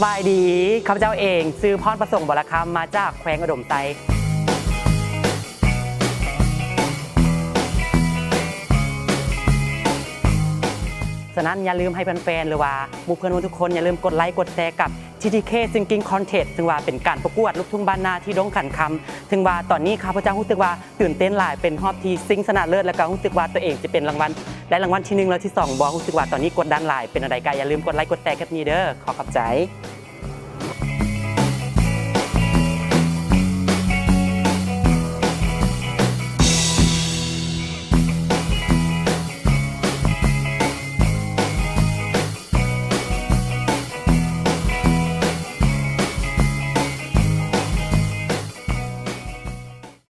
ສະບາຍດີ ຂ້າພະເຈົ້າເອງ ຊື່ ພອນປະສົງ ບໍລະຄຳ ມາຈາກແຂວງອຸດົມໄຊ. ສະນັ້ນຢ່າລືມໃຫ້ແຟນໆ ຫຼືວ່າໝູ່ເພື່ອນທຸກຄົນ ຢ່າລືມກົດໄລກົດແຊກັບ ທີທີເຄ Singing Contest ຊຶ່ງວ່າເປັນການປະກວດລູກທຸ່ງບ້ານນາທີ່ດົງຂັນຄຳ ຊຶ່ງວ່າຕອນນີ້ຂ້າພະເຈົ້າຮູ້ສຶກວ່າຕື່ນເຕັ້ນຫຼາຍ ເປັນຮອບທີ່ຊິງຊະນະເລີດ ແລ້ວກໍຮູ້ສຶກວ່າຕົວເອງຈະເປັນລາງວັນ ໄດ້ລາງວັນທີໜຶ່ງ ແລະ ທີສອງບໍ່ ຮູ້ສຶກວ່າຕອນນີ້ກົດດັນຫຼາຍ ເປັນແນວໃດກໍຢ່າລືມກົດໄລກົດແຊກັບນີ້ເດີ້ ຂໍຂອບໃຈ.